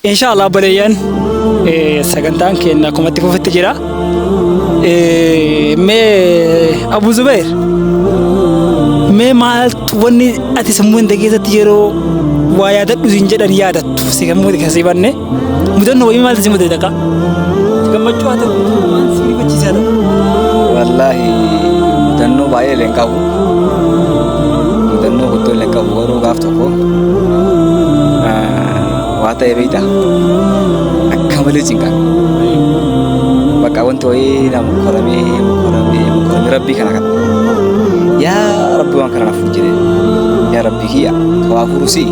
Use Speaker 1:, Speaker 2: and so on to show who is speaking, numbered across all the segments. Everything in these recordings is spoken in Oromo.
Speaker 1: Inshallah obboleeyyan, sagantaan keenya akkuma itti fufetti jira. Mee Abu Zubeer, mee maaltu wanni ati sammuu hunda keessatti yeroo waa yaadadhu siin jedhan yaadattu si sammuu keessa si banne mudannoo wayii maaltu si mudate takka? Gammachuu haa ta'u, waan si rifachiise haa ta'u.
Speaker 2: Wallaahi, mudannoo baay'ee illee hin qabu. Mudannoo guddoo illee hin qabu, garuu gaaf tokko waa ta'e beektaa, akka malee cinqame. Bakka wanti wayii na mokkoramee mokkoramee mokkoramee, rabbii kana kan yaa rabbi waan kana naaf jedhe, yaa rabbii kiyya ka waa furu si'i,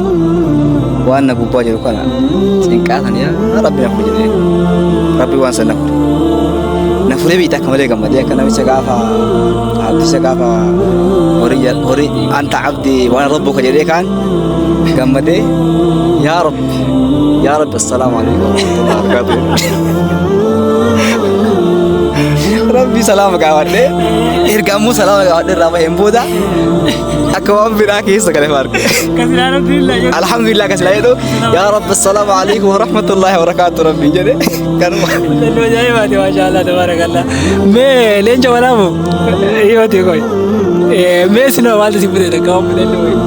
Speaker 2: waan na gubbaa jiru kana cinqaa kana yaa rabbi naaf jedhe. Rabbi waan san na fure. Na furee beektaa, akka malee gammadee, akka namicha gaafa abdicha gaafa horii horii anta abdi waan rabbuka jedhee kaan gammadee, yaa rabbi yaa rabbi, assalaamu alaikum warahmatullahi wabarakatuh. Rabbi salaama gaafadhee, erga ammoo salaama gaafadhee irraa baheen booda akka waan biraa keessa gale arge.
Speaker 1: Kasilaa alhamdulillah jedhu.
Speaker 2: Alhamdulillah, kasilaa jedhu, yaa rabbi assalaamu alaikum warahmatullahi wabarakatuh rabbi jedhe kanuma.
Speaker 1: Mudannoo ajaa'ibaati, maashaallah tabaarakallah. Mee leenca walaamu himatee koy. Mee sinoo maaltu si mudate takka waan mudannoo wayii?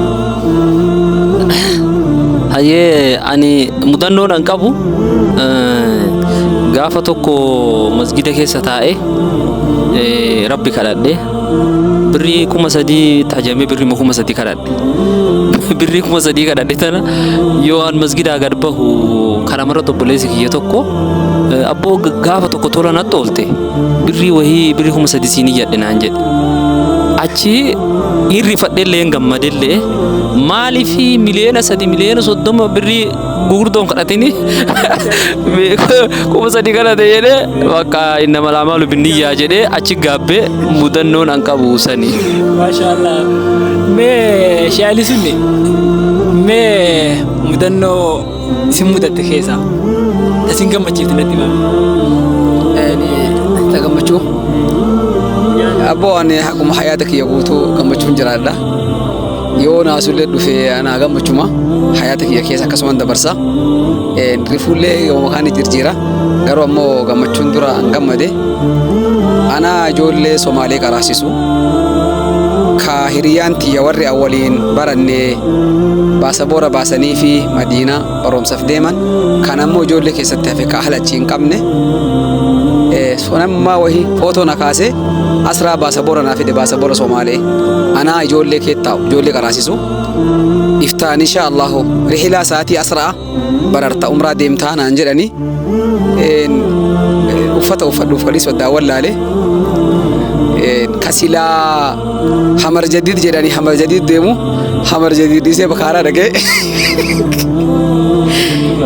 Speaker 3: Hayyee, ani mudannoon an qabu gaafa tokko masgida keessa taa'e, rabbi kadhadhe, birrii 3000 tajamee, birrii 3000 kadhadhe. Birrii 3000 kadhadhe tana yoo an masgidaa gad bahu karamarra obboleessi kiyya tokko, abboo gaafa tokko tola natti oolte, birrii wahii, birrii 3000 siin iyyadhe naan jedhe. Achi hin rifadhellee hin gammadellee, maaliif 3 miliyoona, 30 miliyoona birrii gugurdoon kadhatini 3000 kadhate jedhee, bakka innama laamaalu binniyyaa jedhee achi gaabbee. Mudannoon an qabu sani.
Speaker 1: Maashaallah. Mee shaali sunni, mee mudannoo isin mudatte keessaa isin gammachiifte natti himame.
Speaker 2: Ta gammachuu? Abboo, ani haguma hayaata kiyya guutuu gammachuun jiraadha. Yoo naasullee dhufee anaa gammachuma, hayaata kiyya keessa akkasuman dabarsa. Rifuullee yooma kaan jirjiira. Garuu ammoo gammachuun dura an gammade. Anaa ijoollee Somaalee qaraasisu. Ka hiriyyaan tiyya warri an waliin baranne baasaboora baasanii fi Madiinaa barumsaaf deeman. Kan ammoo ijoollee keessatti hafe, ka ahla achi hin qabne. Sonammaa wahi footoo na kaasee asraa baasaboora naa fide, baasaboora Somaalee. Anaa ijoollee kee taa'u, ijoollee qaraasisu. Iftaan insha Allahu rihilaa sa'aatii asraa bararta, umraa deemtaa naan jedhani. Uffata uffadhuuf kadhis waddaan wallaale. Kasilaa Hamar Jadiid jedhani, Hamar Jadiid deemu, Hamar Jadiid dhiisee bakaaraa dhaqee,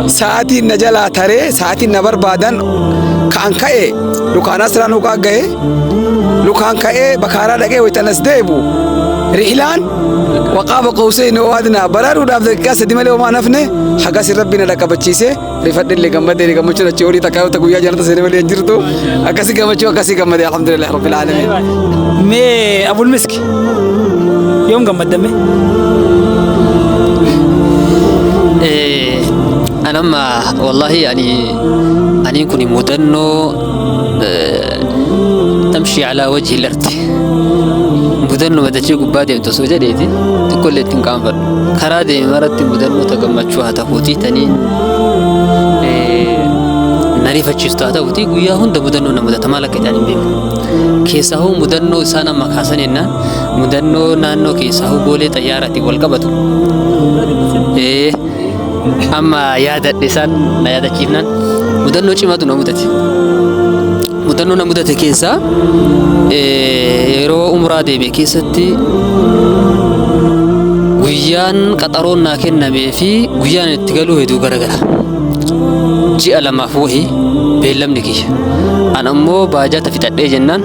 Speaker 2: sa'aatiin na jalaa taree, sa'aatiin na barbaadan ka'an ka'e, lukaan asraan huqaa gahe, lukaan ka'ee bakaaraa dhaqee, wayitanas deebu rihilaan waqaaba qawseen waadna baraaruudhaaf daqiiqaa 3 malee homaa nafne. Hagas rabbi na dhaqqabachiise. Rifadhillee gammadee, gammachuun achii olii takka yoo guyyaa jannata seenee malee hin jirtu. Akkasii gammachuu, akkasii gammadee, alhamdulillah rabbil aalamiin.
Speaker 1: Mee Abul Miski, yoom gammaddame?
Speaker 4: Anamma wallahi ani kun mudannoo tamshi alaa wajhi al-ardi, mudannoo dachee gubbaa deemtu osoo jedheeti xiqqollee ittiin qaanfadhu. Karaa deeme maratti mudannoo ta gammachuu haa ta'uuti, taniin na rifachiistu haa ta'uuti, guyyaa hunda mudannoo na mudata, maal akka ta'an hin beeku. Keessaa hoo mudannoo isaan amma kaasan jennaan, mudannoo naannoo keessaa hoo boolee xayyaaraatiin wal qabatu. Amma yaadadhe, isaan na yaadachiifnaan mudannoo cimaatu na mudate. Mudannoo na mudate keessaa yeroo umraa deeme keessatti guyyaan qaxaroon naa kennamee fi guyyaan itti galuu hedduu garagara. Ji'a 2f wahi beellamni kiyya. An ammoo baajata fixadhee jennaan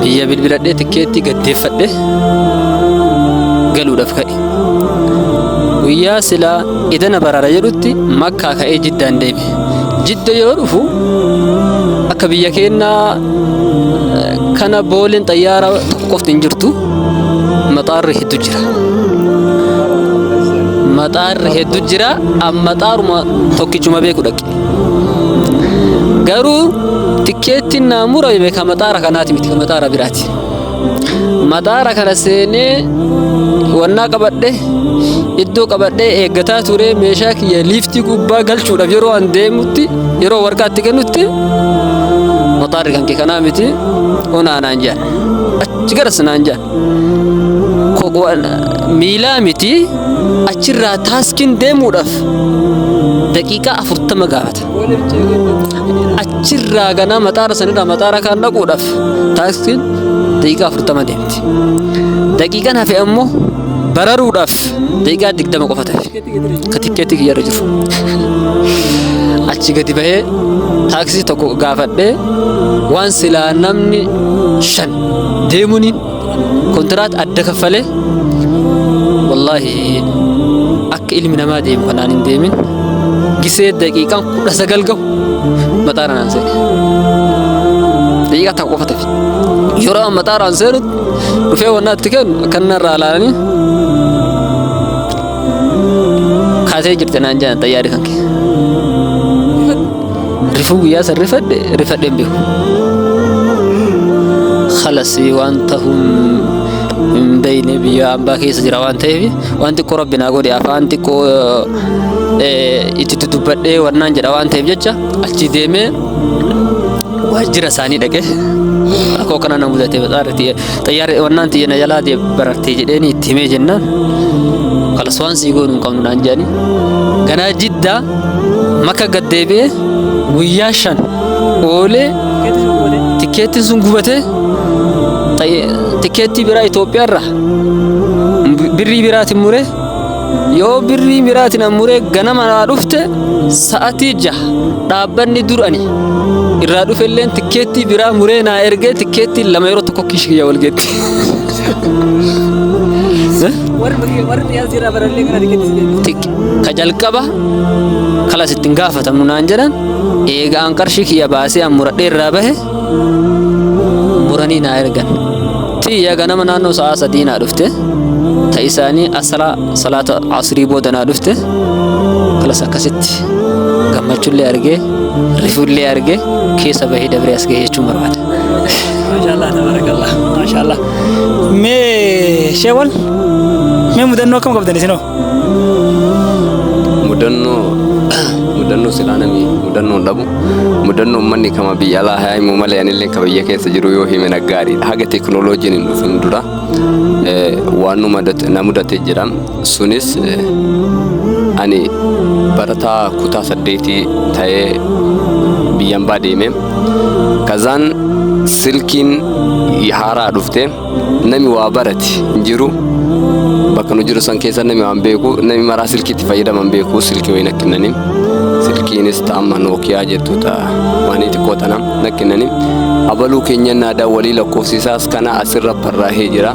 Speaker 4: biyya bilbiladhee tikkeettii gaddeeffadhe galuudhaaf ka'e. Guyyaa silaa idana barara jedhutti Makkaa ka'ee Jiddaan deeme. Jidda yeroo dhufu akka biyya keenyaa kana booleen xayyaara tokko qofti hin jirtu, maxaarri hedduu jira. Maxaarri hedduu jira amma maxaaruma tokkichuma beeku dhaqe. Garuu tikkeettiin naa murame ka maxaara kanaati miti ka maxaara biraati. Maxaara kana seenee wannaa qabadhe iddoo qabadhee eeggataa ture meeshaa kiyya liiftii gubbaa galchuudhaaf yeroo an deemutti yeroo warqaa itti kennutti maxaarri kan kee kanaa miti onaa naan jedhan achi garas naan jedhan miilaa miti achirraa taaskiin deemuudhaaf daqiiqaa 40 gaafata. Achirraa ganaa maxaara sanirraa maxaara kaan dhaquudhaaf taaksiin daqiiqaa 40 deemti. Daqiiqaan hafe ammoo bararuudhaaf daqiiqaa 20 qofa tafe. Ka tikkeetti kiyyarra jiru. Achi gadi bahee taaksii tokko gaafadhee waan silaa namni 5 deemuuniin kontiraat adda kaffalee wallaahi akka ilmi namaa deemu kanaan hin deemin gisee daqiiqaan 19 gahu maxaara naan seene. Daqiiqaa takka qofa tafe. Yeroo an maxaaraan seenu dhufee wannaa itti kennu akkan narraa ilaalanii kaasee jirte naan jedhan xayyaarri kan kee. Rifuu guyyaa san rifadhe rifadhe hin beeku. Khalas waan ta'uu hin beekne biyya ambaa keessa jira waan ta'eef waan xiqqoo rabbi naa godhe afaan xiqqoo itti dudubbadhee wannaan jedha waan ta'eef jecha achi deemee waajjira isaanii dhaqe rakkoo kana na mudate xayyaarri wannaan tiyya na jalaa barartee jedheeni itti himee jennaan kalas waan sii goonu hin qabnu naan jedhanii ganaa jiddaa maka gad deebi'ee guyyaa 5 oolee tikkeettiin sun gubatee tikkeettii biraa Itoophiyaarraa birrii biraatiin muree yoo birrii biraatiin an muree ganama naa dhufte sa'atii 6 dhaabbanni dur ani irraa dhufelleen tikkeettii biraa muree naa ergee tikkeettiin 2 yeroo tokko kiishi kiyya wal geetti.
Speaker 1: Warri xiyyaarri irraa barallee kana tikkeettii si deebise.
Speaker 4: Ka jalqaba kalas ittiin gaafatamnu naan jedhan eega an qarshii kiyya baasee an muradhee irraa bahe muranii naa ergan. Tiyya ganama naannoo sa'aa 3 naa dhufte. Ta isaanii asra salaata asrii booda naa dhufte. Kalas akkasitti gammachuullee argee rifuullee argee keessa bahee dabree as gahee jechuun barbaada.
Speaker 1: Maashaallah tabarakallah maashaallah. Mee sheewal mee mudannoo akkam qabdan isinoo?
Speaker 5: Mudannoo mudannoo silaa nami mudannoo hin dhabu. Mudannoo uummanni kama biyya alaa haa himu malee anillee ka biyya keessa jiru yoo hime na gaariidha. Haga teekinooloojiin hin dhufin dura waan nu mudate na mudate jira. Sunis ani barataa kutaa 8 ta'ee biyya ambaa deeme. Kazaan silkiin haaraa dhufte nami waa barate hin jiru. Bakka nu jiru san keessa nami waan beeku nami maraa silkiitti fayyadaman beeku silkii wayii na kennanii. Silkiinis ta amma Nookiyaa jettu ta waan xiqqoo tana na kennanii. Abaluu keenya naa dawwalii lakkoofsi isaas kana asirra barraa'ee jira.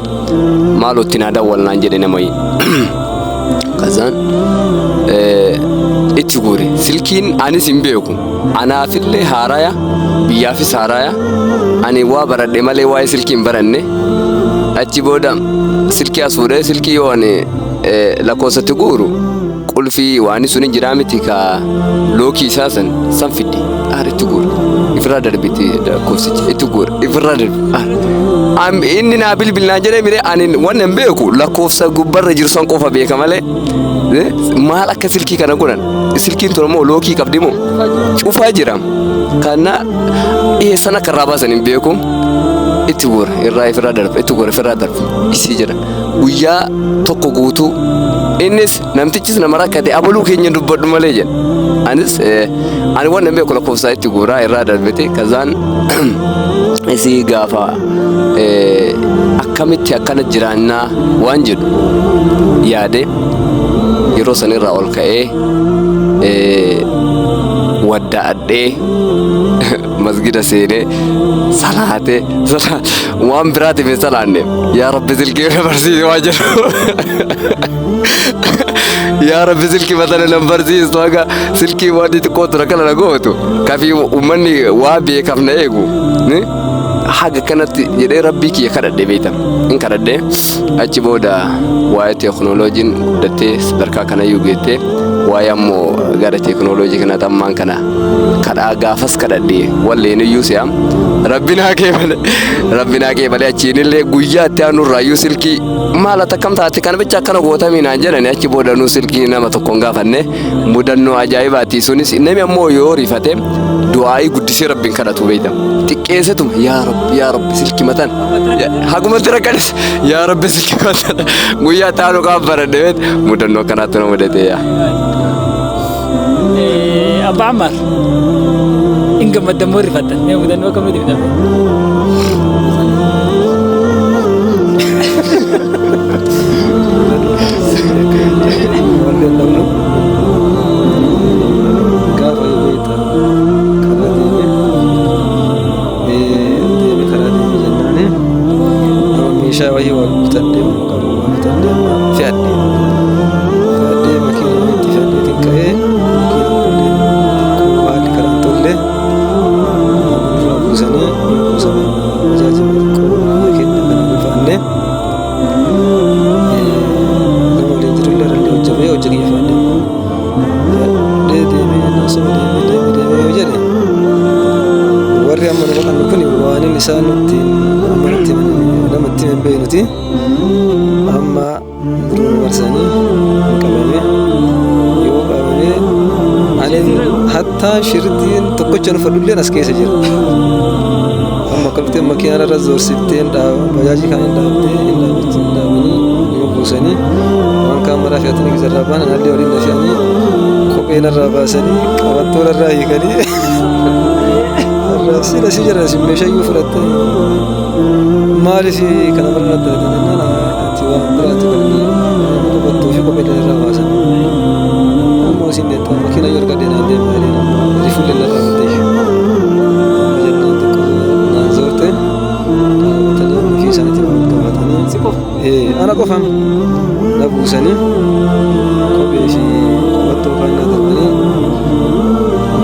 Speaker 5: Maaloo itti naa dawwalnaan jedhe nama wayii. Kazaan itti guure. Silkiin anis hin beeku. Anaafillee haaraya biyyaafis haaraya. Ani waa baradhe malee waa'ee silkii hin baranne. Achi booda silkii as fuudhee silkii yoo ani lakkoofsatti guuru qulfii waan sun hin jiraa miti ka lookii isaa san san fidde aar itti guura. Ifirraa darbiti lakkoofsicha itti guura ifirraa darbi. Inni naa bilbil naan jedhee mire ani waan hin beeku lakkoofsa gubbarra jiru san qofa beeka malee maal akka silkii kana godhan silkiin tun ammoo lookii qabdi moo cufaa jira. Kana eessan akka irraa baasan hin beeku. Itti guura irraa ifirraa darba itti guura ifirraa darba isii jedha. Guyyaa tokko guutuu innis namtichis nama rakkate abaluu keenya dubbadhu malee jedha. Anis ani waan hin beeku lakkoofsa itti guuraa irraa darbite kazaan isii gaafa akkamitti akkana jiraannaa waan jedhu yaade yeroo sanirraa ol ka'ee waddaa'adhee masgida seenee salaatee waan biraatiif hin salaanne yaa rabbi silkii na barsiisi waan jedhu yaa rabbi silkii matana na barsiistu haga silkii waan xixiqqoo tura kana na gootu kafii uummanni waa beekaaf na eegu. Haga kanatti jedhee rabbii kiyya kadhadhe beektan. In kadhadhe achi booda waa'ee teekinooloojiin guddattee sadarkaa kanayyuu geettee waa'ee ammoo gara teekinooloojii kanatti ammaan kana kadhaa gaafas kadhadhe walleen iyyuu si'a rabbi naa keebale rabbi naa keebale achiinillee guyyaa itti aanu irraayyuu silkii maal ati akkam taate kana bicha akkana gootamii naan jedhani achi booda nuu silkii nama tokko hin gaafanne mudannoo ajaa'ibaati sunis namni ammoo yoo rifate du'aa'ii guddisee rabbiin kadhatu beekta xiqqeessetuma yaa rabbi yaa rabbi silkii matan hagumatti rakkadhes yaa rabbi silkii matan guyyaa itti aanu qaaf baradhe beekta mudannoo akkanaatti na mudate yaa.
Speaker 1: Abbaa Ammaar in gammaddan moo rifattan? Mee mudannoo akkamitti bitame?
Speaker 6: Walleen dhabnu gaafa beekta karaa deeme deeme karaa deeme jennaani nama meeshaa wayii waa bitadhee waan qabu waa bitadhee amma fe'adhe fe'adhee makiina wayiitti fe'adheetiin ka'ee makiina wallee xiqqoo haalli karaan tolle nama nurraa buusanii nu buusanii bajaajii xiqqoo biyya keenya kana nu fe'anne nama waliin jirullee irrallee hojjamee hojii kiyya fe'adhee fe'adhee deemee naasuma deemee deemee deemee yoo jedhe warri amma nu baqannu kun waanin isaan nutti amma nutti namatti hin beeknuti amma duruma marsanii hin qabame yoo qabame anin hattaa shirtiin tokkocha nu fadhulleen as keessa jira. Amma akka dhuftee makiinaa irra zoorsiftee hin dhaaba bajaajii kan hin dhaabdee hin dhaabachi hin dhaabanii nu buusanii waan kaan maraa fe'atanii gizarraa ba'an anallee waliin na fe'anii kophee narraa baasanii qabattoo narraa hiikanii irraa sila si jira si meeshaa iyyuu fudhattee maaliif kana mara natti dalagan jennaan ati waan biraati galanii qabattoo fi kophee irraa baasan. Amma isin deettaa makiina yoo argadhe naan deema jedheen amma rifuullee narraa baddee. Amma jennaan xiqqoo naan zoorte dhaabatanii ofii isaaniitiin wal qabatanii.
Speaker 1: Si qofa?
Speaker 6: Ana qofaan na buusanii kophee fi qabattoo kaan na darbanii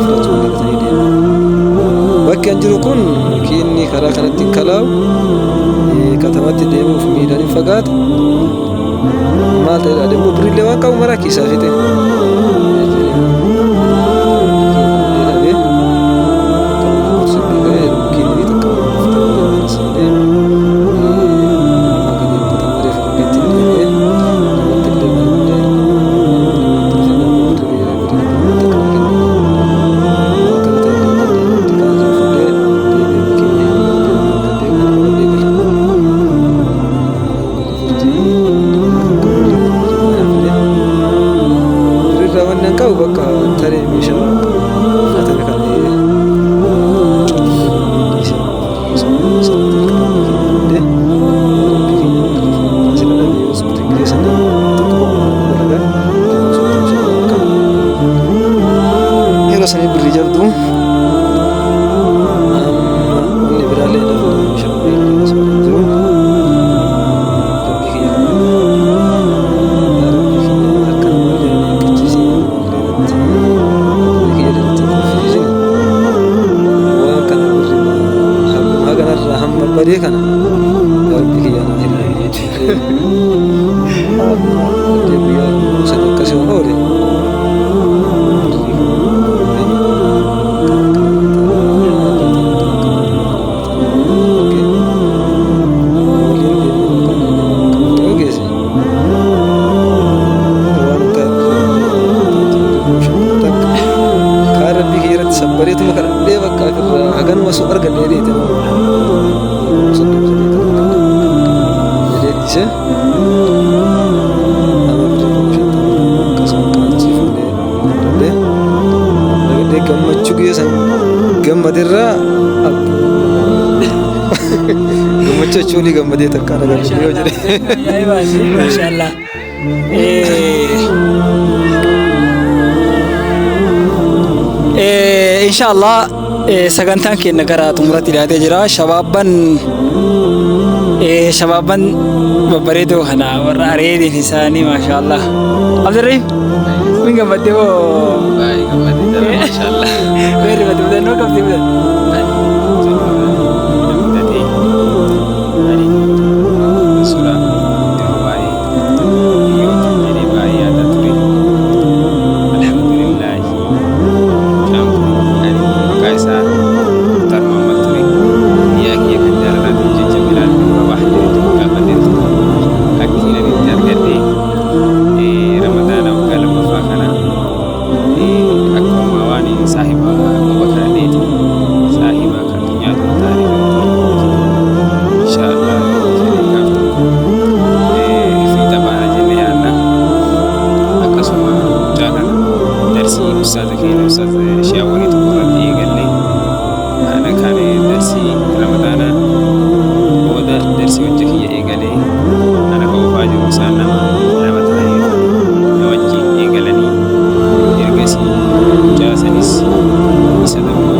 Speaker 6: fudhachuu dagatanii deeman. Bakki an jiru kun makiinni karaa kanatti hin kalaa'u katamatti deemuuf miilaan hin fagaatu. Maal ta'edha deemu birrillee waan qabu maraa kiisaa fixe. Birrirraa wanni an qabu bakka taree meeshaa fudhatame kan yeroo sanii birrii jabduu amma wanni biraallee lafa meeshaa illee osoo hin jiru rabbii kiyya kana yaa rabbii kiyya akka namallee na eeggachiisee namallee natti rabbii kiyya natti kuffisiisin waan kana birri haguma haganarraa hamma badee kana yaa rabbii kiyya naa hir'ee amma addee guyyaa sadi akkasii waan oole Gammachuu guyyaa san gammaderraa gammachuu achii olii gammadee takka argadhe yoo jedhe.
Speaker 1: Maashaallah. Inshaallah sagantaan keenya gara xumuratti dhiyaatee jira. Shabaabban shabaabban babbareedoo kana warra areediin isaanii maashaallah. Abdirriim min gammaddee moo?
Speaker 3: Baay'ee gammadee jira maashaallah.
Speaker 1: Weerri mudannoo qabdi mudanne.
Speaker 7: Ustaaz Shee Awwalii tokko irratti eegalle. Ana kan darsii Ramadaana booda darsii hojii kiyya eegalee ana ka oofaa jiru isaan nama lama ta'anii na wajjiin eegalanii ergasii mucaa sanis isa tokko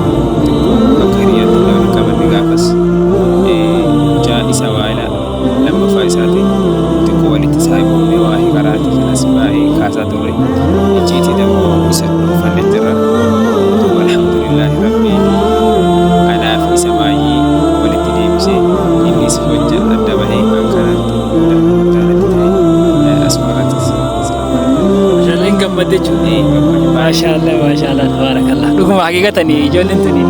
Speaker 7: xiqqoo akka hiriyaatti illee waliin qabanne gaafas mucaa isa waa'ila lammaffaa isaatiin xiqqoo walitti saahiboomnee waa'ee qaraatii kanas baay'ee kaasaa turre. Icciitii dammoo isa dhuunfanne jirra. Duuba alhamdulillaahi Rabbiin anaaf isa maayyii walitti deebisee innis hojja adda bahee an karaatti mudannoo guddaa natti ta'e asumarratti salaamu alaikum.
Speaker 1: Maashaallah hin gammadde jechuudha.
Speaker 7: Ee gammade baay'ee.
Speaker 1: Maashaallah maashaallah tabaarakallah. Dhuguma haqiiqatanii ijoolleen tuni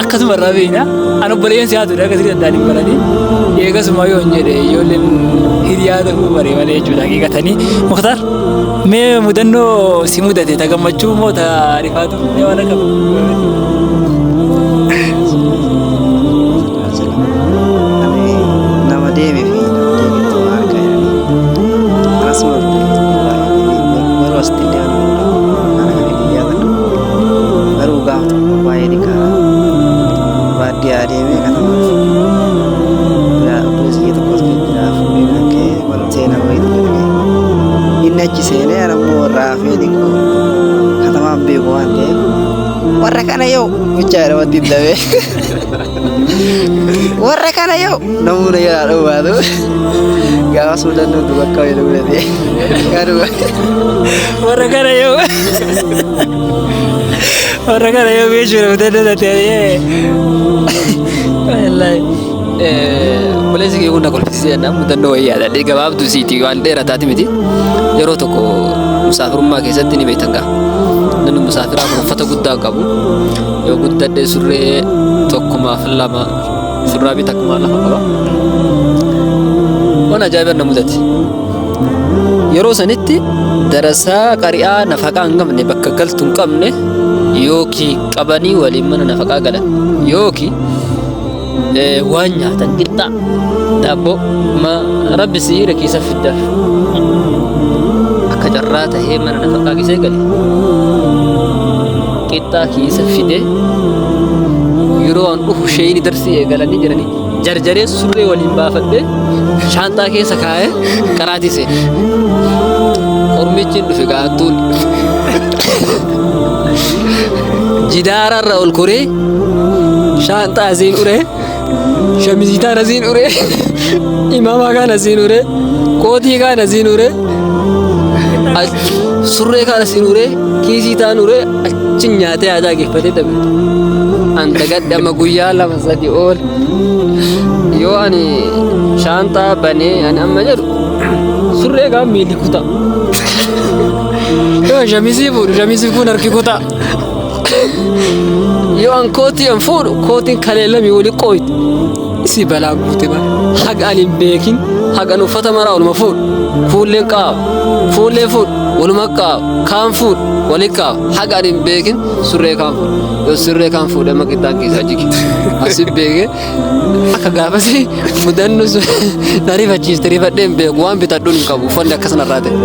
Speaker 1: akkasuma irraa beekna. An obboleeyyan si haatuudha akkasii danda'an hin barani. Eegasuma yoo hin jedhe ijoolleen hiriyaa ta'uu bare malee jechuudha haqiiqatanii. Muktaar mee mudannoo si mudate ta gammachuu moo ta rifaatu mee waan akka
Speaker 8: Ani nama deeme fi nama deemetti waa argaa jiranii. Anas garuu asitti illee ani kana kan yaadadhu. Garuu gaafa tokko baay'ee xiqqaadha. Baadiyyaa deemee katamaaf biraa obboleessi kiyya tokkos kan jira fuudhee naan ka'ee mana seenaa wayii tokko dhaqee. Inni achi seenee ani ammoo raafee xiqqoo katamaan beeku waan ta'eef warra kana yoo gochaa namatti hin dabee. Warra kana yoo namoota jalaa dhowwaatu gaafas mudannoon tokko akka wayii mudate. Kanuma.
Speaker 1: Warra kana yoo warra kana yoo jechuudha mudannoo ta'e. Wallaahi.
Speaker 4: Obboleessi kee kun na kolfisiisee jennaan mudannoo wayii yaadadhe gabaabduu siiti waan dheerataati miti. Yeroo tokko musaafirummaa keessatti ni beektan gaa. Namni musaafiraa kun uffata guddaa qabu. Yoo guddadhe surree tokkumaaf lama shurraabii takkumaa lafa qaba. Waan ajaa'iba na mudate. Yeroo sanitti darasaa qari'aa nafaqaa hin qabne bakka galtu hin qabne yookiin qabanii waliin mana nafaqaa galan yookiin waan nyaatan qixxaa daabboo ma rabbi si hire keessa fiddaaf. Akka carraa tahee mana nafaqaa keessa gale qixxaa keessa fide yeroo an dhufu sheeyni darsii eegalanii jiranii jarjaree surree waliin baafadhee shaanxaa keessa kaa'ee qaraatii seene. Ormichi hin dhufe gaattuun. Jidaararra ol koree shaanxaa asiin uree shamizii taan asiin uree imaamaa kaan asiin uree kootii kaan asiin uree surree kaan asiin uree kiisii taan uree achi nyaatee aadaa geeffatee dhabe. An dagadhe amma guyyaa 2 3 ool yoo ani shaanxaa banee ani amma jedhu surree kaan miilli kutaa. Yoo shamizii fuudhu shamizii kun harki kutaa. Yoo an kootii an fuudhu kootiin kalee lamii wali qooyte. Isi balaa guute bara. Haga ani hin beekin haga an uffata maraa waluma fuudhu. Fuulleen qaaba. Fuullee fuudhu waluma qaaba. Kaan fuudhu wali qaaba. Haga ani hin beekin surree kaan fuudhu. Yoo surree kaan fuudhe amma qixxaan keessaa jige. Asi beekee akka gaafasi mudannu sun na rifachiiste rifadhee hin beeku waan bitadhuun hin qabu uffanni akkas narraa ta'e.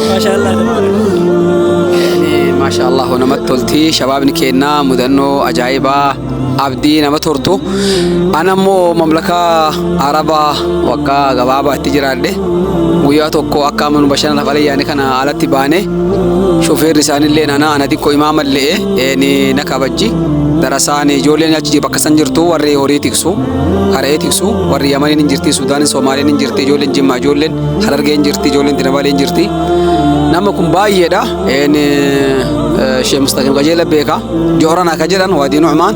Speaker 1: Maashaallah tabaarakallah.
Speaker 2: Maasha Allah namatti tolti shabaabni keennaa mudannoo ajaa'ibaa abdii nama tortu. Ana immoo mamlakaa Arabaa waggaa gabaabaa itti jiraadhe. Guyyaa tokko akka amma nu bashannanaaf ala yaane kana alatti baane shofeerri isaanillee ana ana xiqqoo imaamallee ni na kabajji. Darasaan ijoolleen achi bakka san jirtu warri horii tiksu, kara'ee tiksu, warri Yamaniin hin jirti, Sudaanin, Somaaliin hin jirti, ijoolleen Jimmaa, ijoolleen Harargee hin jirti, ijoolleen Dinabalee hin jirti. Nama kun baay'eedha. Sheekh Mustaqim qajeela beeka. Joorana ka jedhan Waadii Nu'maan.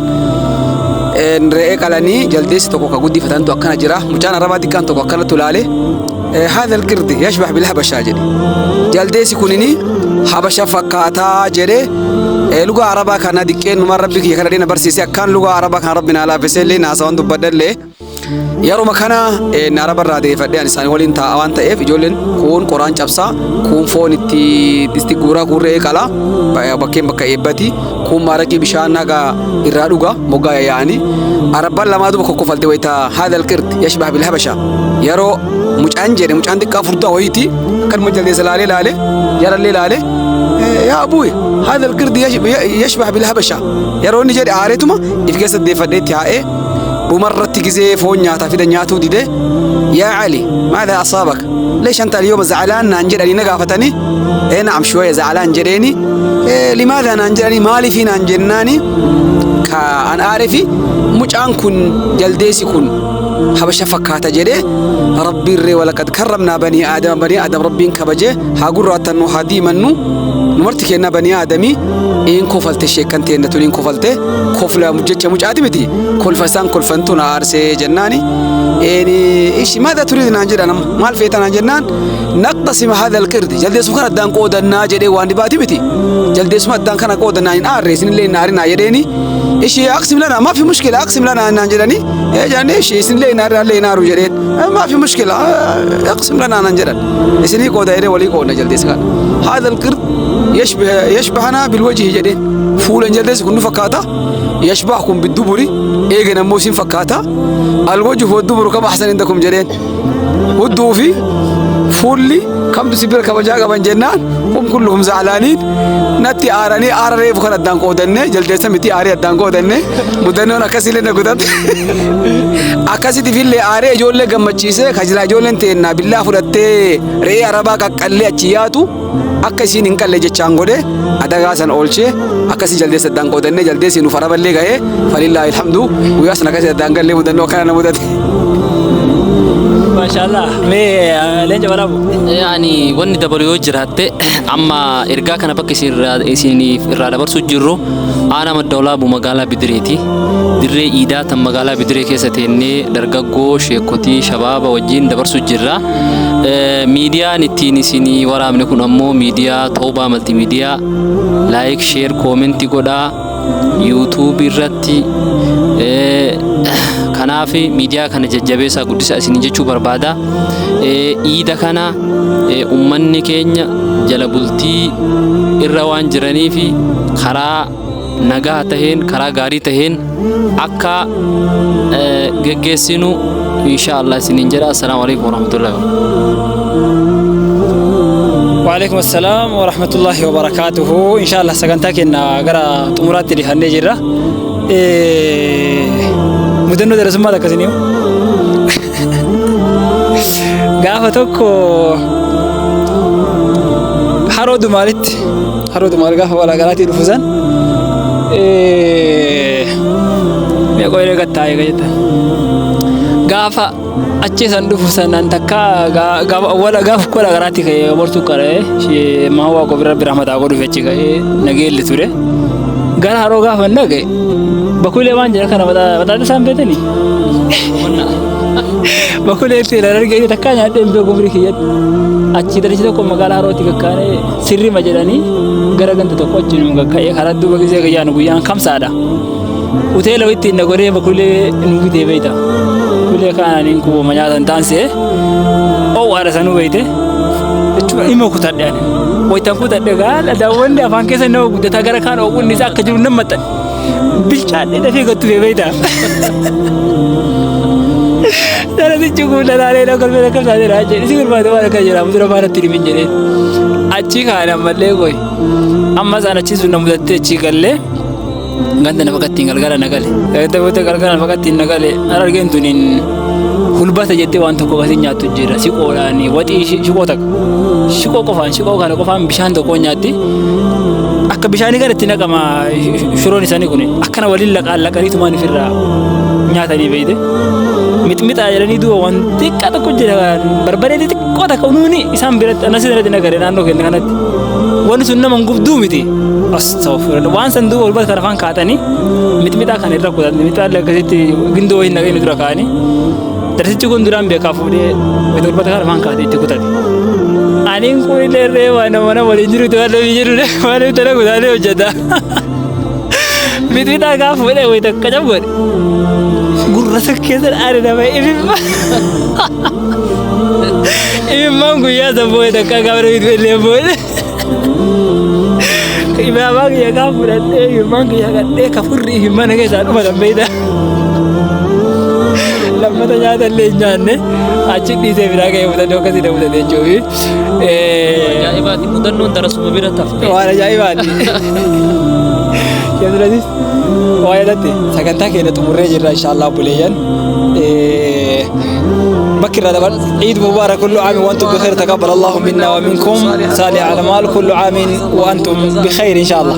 Speaker 2: Re'ee qalanii jaldeessi tokko ka guddifatantu akkana jira. Mucaan Arabaa xiqqaan tokko akkanatti ilaale. Haadha alqirdi yashbah bil habashaa jedhe. Jaldeessi kunini habasha fakkaataa jedhe. Lugaa Arabaa kana diqqeennumaan rabbi kiyya kana na barsiise akkaan lugaa Arabaa kana rabbi naa laaffisee illee naasawan dubbadhallee. Yeruma kana Araba irraa deeffadhee ani isaanii waliin taa'a waan ta'eef ijoolleen kuun qoraan cabsaa, kuun foon itti itti guuraa, kuun re'ee qalaa, bakkeen bakka eebbati, kuun maaraqii bishaan haga irraa dhuga moggaa yaa'anii. Arabban lamaa duba kokkofalte wayita haadha alqird yashbah bil habasha. Yeroo mucaan jedhe mucaan xiqqaa furdaa wayiiti akkanuma jaldeessa laalee laalee jarallee laalee
Speaker 9: Yaa abuuy haadha alqirdi yashbah bilhabasha yeroo inni jedhe aareetuma if keessa deeffadhee itti haa'ee dhumarratti gizee foon nyaataa fida nyaatuu dide. Yaa Ali, maadha asaabak, leesh anta alyawma za'alaan naan jedhanii na gaafatanii. Ee na'am, shuwaya za'alaan jedheeni. Limaadha naan jedhanii, maaliifii naan jennaani, ka an aarefi mucaan kun, jaldeessi kun habasha fakkaata jedhee. Rabbiirree walaqad karramnaa banii aadama, banii aadam Rabbiin kabaje, haa gurraattannu haa diimannu numarti kennaa banii aadamii. In kofalte sheekkan teenna tun, in kofalte kofla jecha mucaati miti, kolfa isaan kolfantu na aarsee jennaani. Eeni ishi maadha turiid naan jedhan, amma maal feeta naan jennaan, naqtasima hadha alqirdi, jaldeessuma kana addaan qoodannaa jedhee. Waan dhibaati miti, jaldeessuma addaan kana qoodannaa, hin aarre, isinillee hin aarinaa jedheeni. Ishi aqsim lana, ما في مشكلة, اقسم لنا naan jedhani. Ee jedhani, ishi isinillee hin aarinaa illee hin aaru jedheen. ما في مشكلة, اقسم لنا naan jedhan. Isinii qooda jedhee, walii qoodna jaldeessa kana. هذا القرد يشبه يشبهنا بالوجه jedheen, fuulan jaldeessi kun nu fakkaata. يشبهكم بالدبر, eegan ammoo isin fakkaata. الوجه والدبر كم أحسن عندكم jedheen, hudduu fi fuulli kamtu si bira kabajaa qaban jennaan, هم كلهم زعلانين, natti aaranii, aara reefu kan addaan qoodanne jaldeessa miti, aarii addaan qoodanne. Mudannoon akkasiillee na gudatte. Akkasitti fillee aaree ijoollee gammachiisee kajilaa ijoolleen teennaa billaa fudhattee re'ee arabaa qaqqallee achi yaatu akka isiin hin qalle jechaan godhe, adagaa san oolchee, akkasii jaldeessa addaan qoodanne, jaldeessi nuuf araballee gahee, فلله الحمد. Guyyaa sana akkasii addaan gallee, mudannoo akkana na mudate.
Speaker 1: Maashaallah. Mee leenca walaabu.
Speaker 3: Yaani wanni dabalu yoo jiraatte, amma ergaa kana bakka isiniif irraa dabarsuu jirru aanaa Madda Walaabuu magaalaa Bidireeti. Dirree iidaa tan magaalaa Bidiree keessa teennee dargaggoo, sheekotii, shabaaba wajjin dabarsuu jirra. Miidiyaan ittiin isinii waraabne kun ammoo miidiyaa Toobaa Maltiimiidiyaa. Like, share, comment godhaa YouTube irratti. Kanaaf miidiyaa kana jajjabeessaa guddisaa isinii jechuu barbaada. Iida kana ummanni keenya jala bultii irra waan jiraniif karaa nagaa taheen, karaa gaarii taheen akka geggeessinu insha Allah isiniin jedha. السلام عليكم ورحمة الله.
Speaker 1: وعليكم السلام ورحمة الله وبركاته. إن شاء الله sagantaa keenya gara xumuraatti dhiyaannee jirra. Mudannoo darasummaa akkasii gaafa tokko haroo Dumaalitti, haroo Dumaal gaafa walaagalaatii dhufu san meeqoo yeroo gattaa'ee jettan, gaafa achi san dhufu sanaan takka gaafa awwala gaafa wala garaatti ka'ee bortuu qara'ee maawwaa koo bira bira mataa godhuuf achi ka'ee nageelli ture. Gara haroo gaafa hin dhaqe, bakuulee waan jedhan kana maxaaxa isaan beekanii. Bakuulee itti ilaalan argee takka nyaadhee hin beeku umrii kiyyatti. Achi darichi tokko magaalaa harootti kakkaanee sirrima jedhanii gara ganda tokko achi nu kakka'ee karaa duuba gisee guyyaan guyyaan kamsaadha. Hoteela itti na godhee bakuulee nu bitee beekta. Bakuulee kaananiin kuboma nyaatan taansee oowwaadha sanuu beekte. Jechuudha dhimma kutadhe ani. Wayitan kutadhe gaala daawwanni afaan keessa nama guddataa gara kaan oowwinni isaa akka jiru nan maxxane. Bilchaadhee dafee gattu beekta. Darasichi kun dalaalee na kolfee akka isaanii jedhe isi gurbaate waan akka jedhamu dura maanatti himin jedheen. Achi kaan ammallee koy. Amma isaan achi sun na mudattee achi gallee ganda na fakattiin galgala na gale. Ganda booda galgala na fakattiin na gale. Harargeen tuniin hulbata jettee waan tokko akkasii nyaattu jira. Siqoodhaan waxii shiqoo takka. Shiqoo qofaan, shiqoo kana qofaan bishaan tokko nyaatti. Akka bishaanii kana itti naqama shiroon isaanii kun akkana waliin laqaan laqaniitumaan ofirraa nyaatanii beeyte. Mixmixaa jedhanii duuba waan xiqqaa tokko jira, barbaree xixiqqoo takka nuuni isaan biratti anasi irratti nagare naannoo keenya kanatti. Wanni sun nama hin gubduu miti. Astaghfirullah. Waan san duuba hulbata kana afaan kaatanii mixmixaa kana irra kutan, mixmixaa illee akkasitti gindoo hin naqanii dura kaa'anii. Darsichi kun duraan beekaa fuudhee hulbata kana afaan kaatee itti kutate. Aniin kun illee ree waan nama nama waliin jirutti waan namni jiru waan itti dalagu taanee hojjeta. Mixmixaa gaafa fuudhee wayita qacam godhe. Gurra isa keessa dhaare nama imimma. Imimmaan guyyaa san boo'e takka gaafa namni illee boo'e. Imaamaa kiyya gaafa fudhadhee imimmaan kiyya gadhee kafurri imimmaan keessaa dhuma dan beeyta. Lammata nyaata illee hin nyaanne, achi dhiisee biraa ga'ee mudannoo akkasii na mudate jechuufi.
Speaker 3: Ajaa'ibaati, mudannoon darasuma bira tafte.
Speaker 1: Waan ajaa'ibaati. Yasuulatis waa yaadatte sagantaa keenya xumurree jirra inshaallah obboleeyyan. Bakki irraa dabar عيد مبارك، كل عام وأنتم بخير، تقبل الله منا ومنكم صالح الأعمال، كل عام وأنتم بخير إن شاء الله.